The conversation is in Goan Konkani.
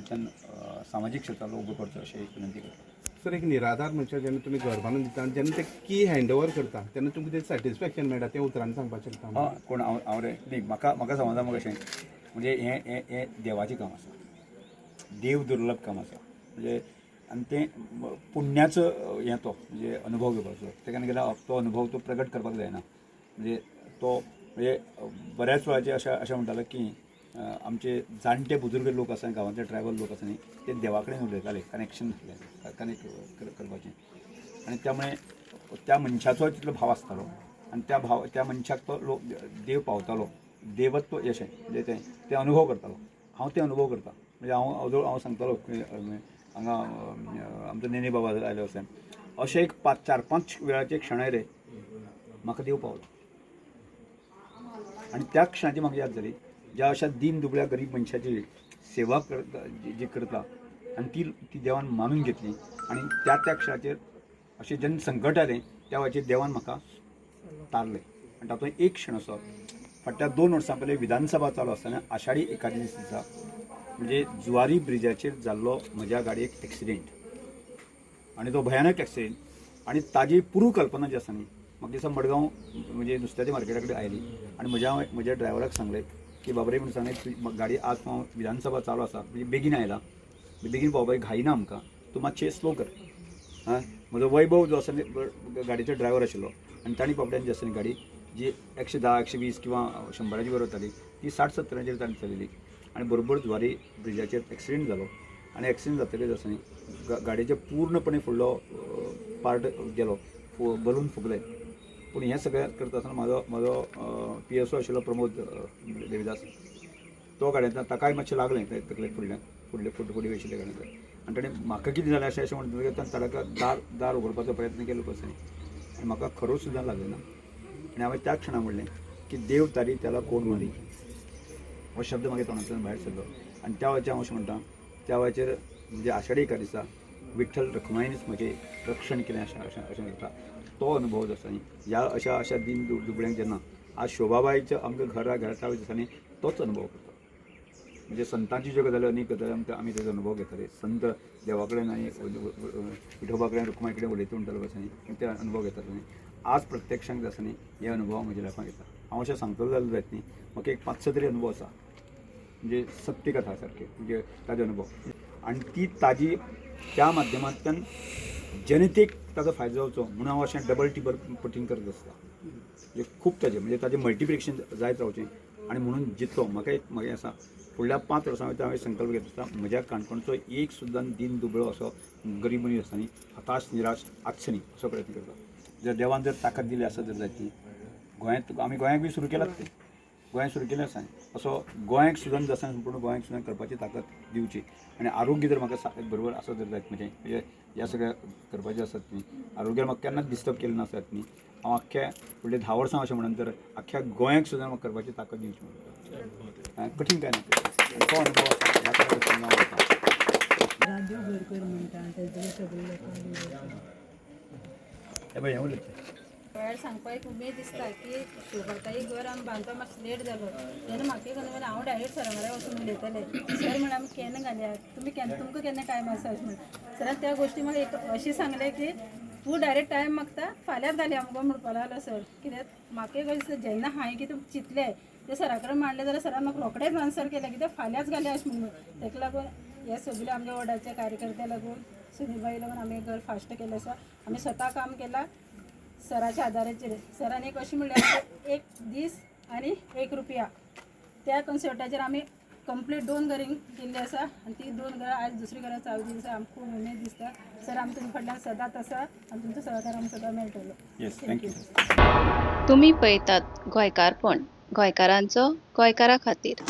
गोंयांतल्यान सामाजीक क्षेत्रांतलो उबो करचो अशें एक विनंती करता. सर, एक निराधार मनशाक जेन्ना तुमी घर बांदून दिता आनी जेन्ना ते की हँड ओवर करता तेन्ना तुमकां तें सॅटिस्फॅक्शन मेळटा, तें उतरांनी सांगपाक शकता? हय, कोण हांव? हांव रे न्ही. म्हाका म्हाका समजा म्हाका कशें म्हणजे हें हें हें देवाचें काम आसा, देव दुर्लभ काम आसा. म्हणजे आनी तें पुण्याचो हें तो म्हणजे अनुभव घेवपाचो तेका गेल्यार तो अनुभव तो प्रगट करपाक जायना. म्हणजे तो म्हणजे बऱ्याच वेळाचेर अशें अशें म्हणटाले की आमचे जाणटे बुजुर्ग लोक आसा, गांवांतले ट्रायबल लोक आसा न्ही, ते देवा कडेन उलयताले, कनेक्शन आसलें कनेक्ट करपाचें. आनी त्यामुळे त्या मनशाचो तितलो भाव आसतालो आनी त्या भाव त्या मनशाक तो लोक देव पावतालो, देवत्व अशें म्हणजे तें ते अनुभव करतालो. हांव ते अनुभव करता. म्हणजे हांव अदो हांव सांगतालो की हांगा आमचो नेने बाबा आयलो आसा, अशें एक पांच चार पांच वेळाचे क्षण आयले, म्हाका देव पावलो. आनी त्या क्षणाची म्हाका याद जाली, ज्या अशा दीन दुबळ्या गरीब मनशाची सेवा करता, जी करता आनी ती ती देवान मानून घेतली. आनी त्या त्या क्षणाचेर अशें जेन्ना संकट आयलें त्या वेळाचेर देवान म्हाका तारलें. आनी तातूंत एक क्षण असो, फाटल्या 2 वर्सां पयलीं विधानसभा चालू आसतना आषाढी एकादशी दिसा म्हणजे जुवारी ब्रिजाचेर जाल्लो म्हज्या गाडयेक एक्सिडेंट आनी तो भयानक एक्सिडेंट आनी ताजी पूर्व कल्पना जी आसा न्ही, म्हाका दिसता मडगांव म्हणजे नुस्त्याच्या मार्केटा कडेन आयली आनी म्हज्या म्हज्या ड्रायव्हराक सांगलें की बाबा रे, म्हणून सांगलें, तुजी गाडी आज हांव विधानसभा चालू आसा, म्हणजे बेगीन आयला, बेगीन पावपाक घाई ना आमकां, तूं मातशें स्लो कर. आं, म्हजो वैभव जो आसा न्ही, गाडयेचो ड्रायव्हर आशिल्लो आनी तांणी बाबड्यान जी आसा न्ही, गाडी जी 110, 120 किंवा 100ाची बरोबर वताली, ती 60-70ाचेर ताणें चलयली आनी बरोबर जुवारी ब्रिजाचेर एक्सिडेंट जालो. आनी एक्सिडेंट जातकीच आसा न्ही, गाडयेचे पूर्णपणे फुडलो पार्ट गेलो, बलून फुगले. पूण हें सगळें करता आसतना म्हाजो म्हजो पीएसओ आशिल्लो प्रमोद देविदास, तो गाडयेंतल्यान ताकाय मातशें लागलें ते तकलेक फुडल्यान फुडले फुड फुडें आशिल्ले गाडयेंतल्यान. आनी ताणें म्हाका कितें जालें अशें अशें म्हणटकीर ताणें ताका दार दार उगडपाचो प्रयत्न केलो कसो आनी म्हाका खरोच सुद्दां लागलें ना. आनी हांवें त्याच क्षणाक म्हणलें की "देव तारी त्याला कोण मारी", हो शब्द म्हागे तोंडांतल्यान भायर सरलो. आनी त्या वेळाचेर हांव अशें म्हणटा, त्या वेळाचेर म्हणजे आषाढी एका दिसा विठ्ठल रखुमाईनच म्हजें रक्षण केलें अशें अशें अशें जाता. तो अनुभव जो आसा न्ही, ह्या अशा अशा दीन दुबळ्यांक जेन्ना आज शोभाबाईचें आमकां घरा घरा त्या दिसांनी तोच अनुभव करता. म्हणजे संतांची ज्यो गजाली, अनेक गजाली आमकां आमी तेजो अनुभव घेताले. संत देवा कडेन आनी विठोबा कडेन, रुक्माई कडेन उलयता म्हणटालो कशें न्ही, ते अनुभव घेताले न्ही. आज प्रत्यक्षांत जे आसा न्ही, हे अनुभव म्हज्या लायफान घेता. हांव अशें सांगतलो जाल्यार जायत न्ही, म्हाका एक पांच स तरी अनुभव आसा, म्हणजे सत्यकथा सारखे, म्हणजे ताजे अनुभव आनी ती ताजी त्या माध्यमांतल्यान जनतेक ताजो फायदो जावचो म्हणून हांव अशें डबल टिबल पटीन करत आसता. म्हणजे खूब ताजें म्हणजे ताजें मल्टिप्लिकेशन जायत रावचें. आनी म्हणून जितलो म्हाका एक म्हाका आसा, फुडल्या 5 वर्सां भितर हांवें संकल्प घेतला आसा, म्हज्या काणकोणचो एक सुद्दां दीन दुबळो असो गरीब मनीस आसा न्ही, हताश निराश आसचो न्ही असो प्रयत्न करता. जर देवान जर ताकद दिली आसत जर जायत ती गोंयांत आमी गोंयाक बी सुरू केलात, तें गोंयांत सुरू केलें आसा, असो गोंयाक सुद्दां आसा, पूण गोंयाक सुद्दां करपाची ताकद दिवची आनी आरोग्य जर म्हाका बरोबर आसत जर जायत म्हजें, म्हणजे ह्या सगळ्या करपाचें आसत न्ही, आरोग्यान म्हाका केन्नाच डिस्टर्ब केलें नासत न्ही, हांव आख्ख्या फुडले 10 वर्सां अशें म्हणून तर आख्ख्या गोंयाक सुद्दां म्हाका करपाची ताकद दिवची म्हणून. कठीण काय ना तें. तो अनुभव आसा ह्या सगळ्या गोश्टींनी हांव वता. राजू गडकर म्हणटा तेजे सगळे लोकांक. हें पळय, हें उलयता. वेळार सांगपाक एक उमेद दिसता की शोभाताई घर आमी बांदपाक मातसो लेट जालो तेन्ना म्हाका एक अनुभव, हांव डायरेक्ट सरा कडेन वचून उलयतलें, सर म्हणल्यार आमी केन्ना घालया, तुमी केन्ना, तुमकां केन्ना टायम आसा अशें म्हणून. सरान त्या गोश्टी म्हाका एक अशें सांगलें की तूं डायरेक्ट टायम मागता, फाल्यांच घालया मुगो म्हणपाक लागलो सर. कित्याक म्हाका एक अशें दिसता, जेन्ना हांवें कितें चिंतलें तें सरा कडेन मांडलें जाल्यार सरान म्हाका रोखडेंच आन्सर केलें कित्याक फाल्यांच घालया अशें म्हणून. ताका लागून हे सगळे आमच्या वॉर्डाच्या कार्यकर्त्या लागून, सुनीलबाई लागून आमी घर फास्ट केलें आसा. आमी स्वता काम केलां सराच्या आदाराचेर. सरान एक अशें म्हणल्यार एक दीस आनी एक रुपया त्या कन्सेप्टाचेर आमी कंप्लीट दोन घरां केल्ली आसा आनी ती दोन घरां आयज दुसरी घरां चालू दिली आसा. आमकां खूब उमेद दिसता. सर, आमी तुमच्या फाटल्यान सदांच आसा आनी तुमचो सहकार आमकां सदां मेळटलो. Yes, thank you. तुमी पळयतात गोंयकारपण, गोंयकारांचो गोंयकारा खातीर.